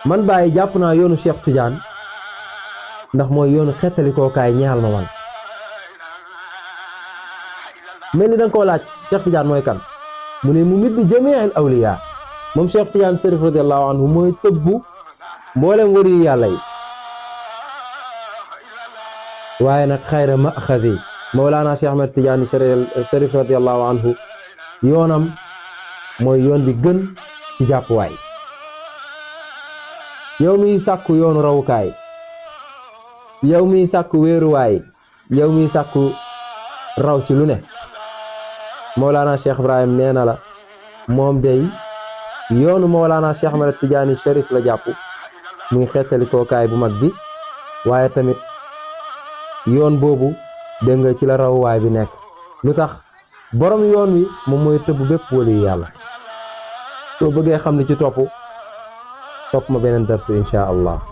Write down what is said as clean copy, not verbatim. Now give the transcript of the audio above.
man Baye jàpp naa yoonu Cheikh Tidiane ndax mooy yoonu xettalikookaay ñaal ma man mel ni da nga koo laaj Cheikh Tidiane mooy kan mu ne mu middi jamii al awliya moom Cheikh Tidiane Chérif radiyallahu anhu mooy tëbbu mboolem wari yàlla yi waaye nag xayra maxazi Mawlana Cheikh Ahmed Tidiane Chérif radiyallahu anhu yoonam mooy yoon bi gën ci jàppuwaay yow miy sàkku yoonu rawukaay yow miy sàkku wéeruwaay yow miy sàkku raw ci lu ne Mawlana Cheikh Ibrahim nee na la moom day yoonu Mawlana Cheikh Ahmed Tidiane Chérif la jàpp muy xettali kookaay bu mag bi waaye tamit yoon boobu dégg nga ci la rawuwaay bi nekk lu tax borom yoon wi moom mooy tëbb bépp wali yàlla soo bëggee xam ni ci topp ma beneen darsu insha allah